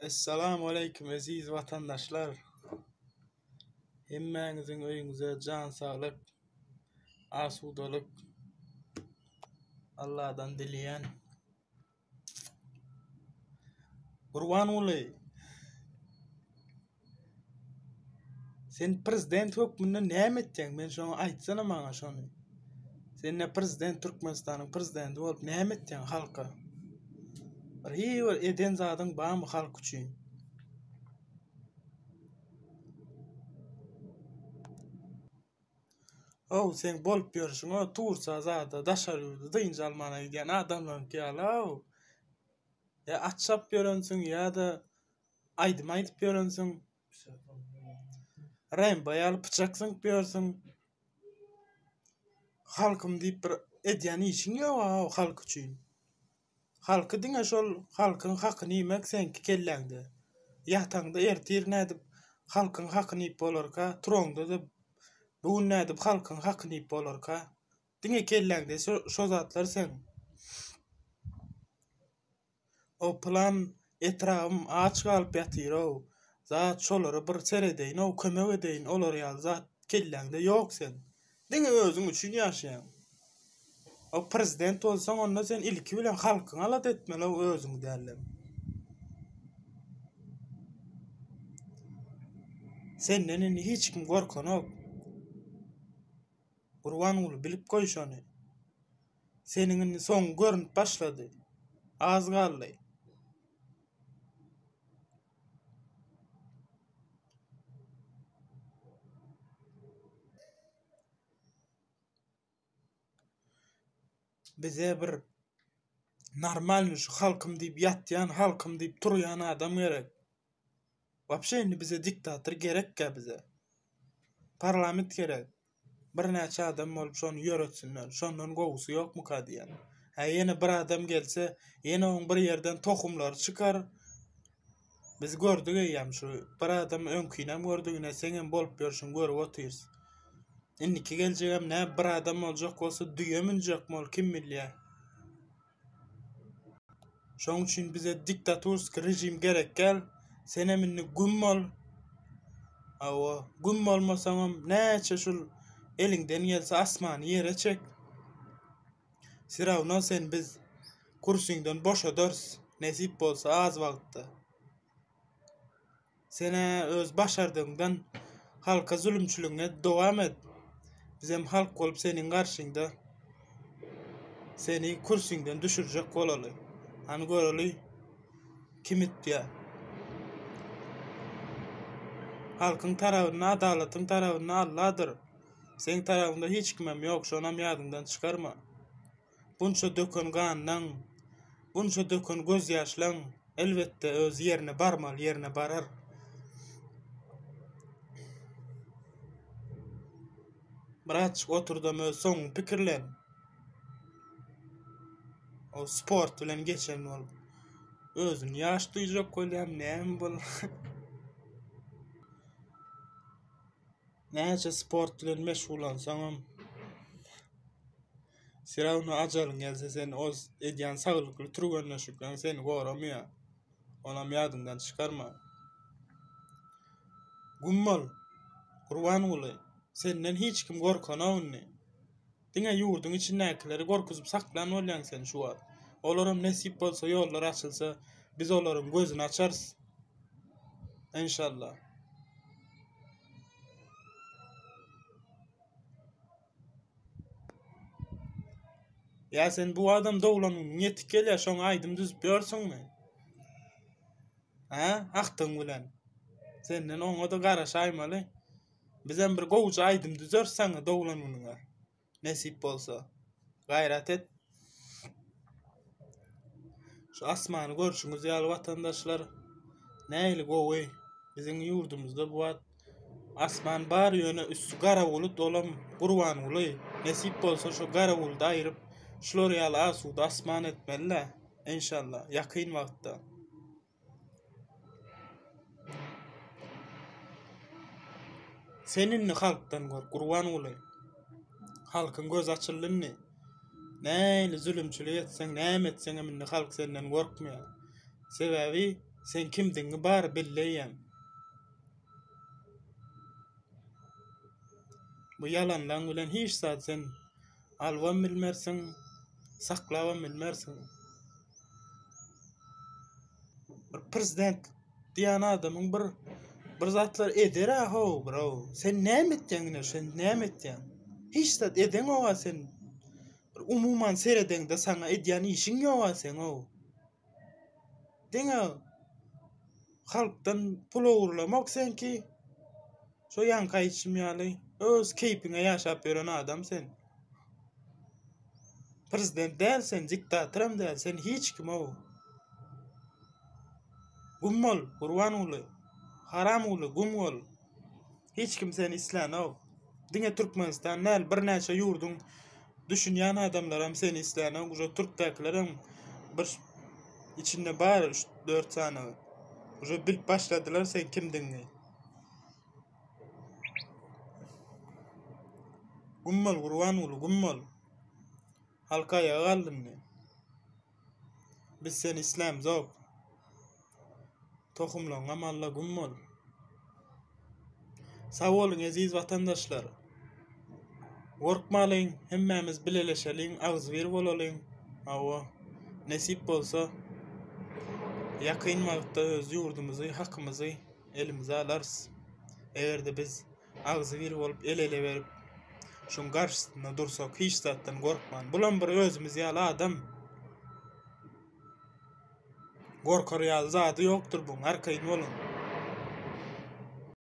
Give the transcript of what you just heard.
Essalamu aleýkum eziz watandaşlar. Hemmäňiziň öýüňize jan saglyk, asudalyk Allahdan dileýän. Gurbanguly Sen prezident hökmünde näme etýäň? Men şoňa aýtsana maňa şony. Sen ne prezident Türkmenistanyň prezidenti bolup näme etýäň halka? Bir hiç bir eden zadyň barmy halk üçin? Ow seň bolup ýörşüň o Tursiýa zada daşary ýurda dynç almana gidýän adamlaryňky ýaly-ow. Ýa at çapyp ýörensiň ýa-da aýdym aýdyp ýörensiň. Rembo ýaly pyçak zyňyp ýörsüň. Halkym diýip bir edýän işiň ýog-ow halk üçin. Halky diňe şol halkyň hakyny iýmek seňki kelläňde. Ýataňda ertir nädip halkyň hakyny iýip bolarka, turaňda-da bu gün nädip halkyň hakyny iýip bolarka. Diňe kelläňde şo zatlar seň. O pylan etrabym aç galyp ýatyr-ow, zat şolara bir seredeýin-ow, kömek edeýin olar ýaly zat kelläňde ýok seň. Diňe özüň üçin ýaşaýaň. O prezident bolsaň onda sen ilki bilen halkyňy alada etmeli o özüňi dälde. Senden indi hiç kim gorkanok. Gurbanguly bilip goý şony. Seniň indi soňuň görünip başlady. Az galdy. Bize bir normalny şu halkym diýip ýatýan, halkym diýip turýan adam gerek. Wapşe indi bize diktator gerekkä bize. Parlament gerek. Birnäçe adam bolup şony ýöretsinler. Şondan gowusy ýokmuka diýýän. Hä ýene bir adam gelse, ýene oň bir ýerden tohumlary çykar. Biz gördük eýýäm şu bir adam öňkinem gördük ine seňem bolup ýörşüňi görüp otyrys. Indiki geljegem nä bir adam boljak bolsa düýe münjekmi ol kim bilýär. Şoň üçin bize diktaturski režim gerek däl. Senem indi güm bol. Hawa, güm bolmasaňam näçe şul eliňden gelse asmany ýere çek. Firawna sen biz kursiňden boşadarys, nesip bolsa az wagtda. Sen-ä öz başardygyňdan halka zulumçylygyňy dowam et. Bizem halk bolup seniň garşyňda seni kürsüňden düşürjek bolaly. Hany göreli kim itýä. Halkyň tarabynda, adalatyň tarabynda Alladyr. Seň tarabyňda hiç kimem ýok, şonam ýadyňdan çykarma. Bunça döken ganlaň, bunça döken gözýaşlaň, elbetde, öz ýerine barmaly ýerine barar. Birazjyk oturdam öz soňuňy pikirlen. O sport bilen geçen bolup özüni ýaş duýjak bolýam, näme bul? Näçe sport bilen meşgullansaňam Firawna ajalyň gelse sen oz edýän saglykly türgenleşikleriň seni goramaýar. Onam ýadyňdan çykarma. Güm bol, Gurbanguly, senden hiç kim gorkanok indi. Diňe ýurduň içindäkileri gorkuzyp saklan bolýaň sen şu wagt. Olaram nesip bolsa ýollar açylsa biz olaryň gözüni açarys. Enşalla. Ýa sen bu adam doglan günüň ýetip gelýär, şoňa aýdym düzüp ýörsüňmi? Hä? Agtygyň bilen. Senden oňa-da garaşaýmaly. Bizem bir gowuja aýdym düzeris saňa doglan günüňe. Nesip bolsa. Gaýrat et. Şu asmany görşüňiz ýaly watandaşlar nähili gowy biziň ýurdumyzda bu wagt asman bar ýöne üsti gara bulut olam Gurbanguly nesip bolsa şu gara buludy aýryp şular ýaly asuda asman etmeli-dä enşalla ýakyn wagtda. Sen indi halkdan gork, Gurbanguly. Halkyň gözi açyldy indi. Nähili zülümçilik etseň, näme etseňem indi halk senden gorkmaýar. Sebäbi Sen kimdigiňi bary belleýän. Bu ýalanlaň bilen hiç zat sen alybam bilmersiň, saklabam bilmersiň. Bir prezident diýen adamyň bir bir zatlar eder-ä how bro. Sen näme etýäň ine sen näme etýäň? Hiç zat edeňoga sen. Bir umuman seredeňde saňa edýän işiň ýoga seň-ow. Diňe halkdan pul ogurlamak seňki. Şo ýaňky aýdyşym ýaly öz keýpiňe ýaşap ýören adam sen. Prezident däl sen, diktatoram däl, sen hiç kim-ow. Güm bol, Gurbanguly. Haramguly, güm bol. Hiç kim seni islänok. Diňe Türkmenistan däl, birnäçe ýurduň düşünýän adamlaram seni islänok. Uje türkdäkilerem bir içinde bar 3-4 sany. Uje bilip başladylar sen kimdigiňi. Güm bol Gurbanguly, güm bol. Halk aýaga galdy indi. Biz seni islämzok. Tohumlaňňam alla güm bol. Sag boluň eziz watandaşlar. Gorkmalyň, hemmämiz bileleşeliň, agzybir bolalyň. Hawa, nesip bolsa ýakyn wagtda öz ýurdumyzy, hakymyzy elimize alarys. Eger-de biz agzybir bolup el-ele berip şuň garşysynda dursak hiç zatdan gorkman. Bulam bir özümiz ýaly adam. Gorkar ýaly zady ýokdur buň, arkaýyn boluň.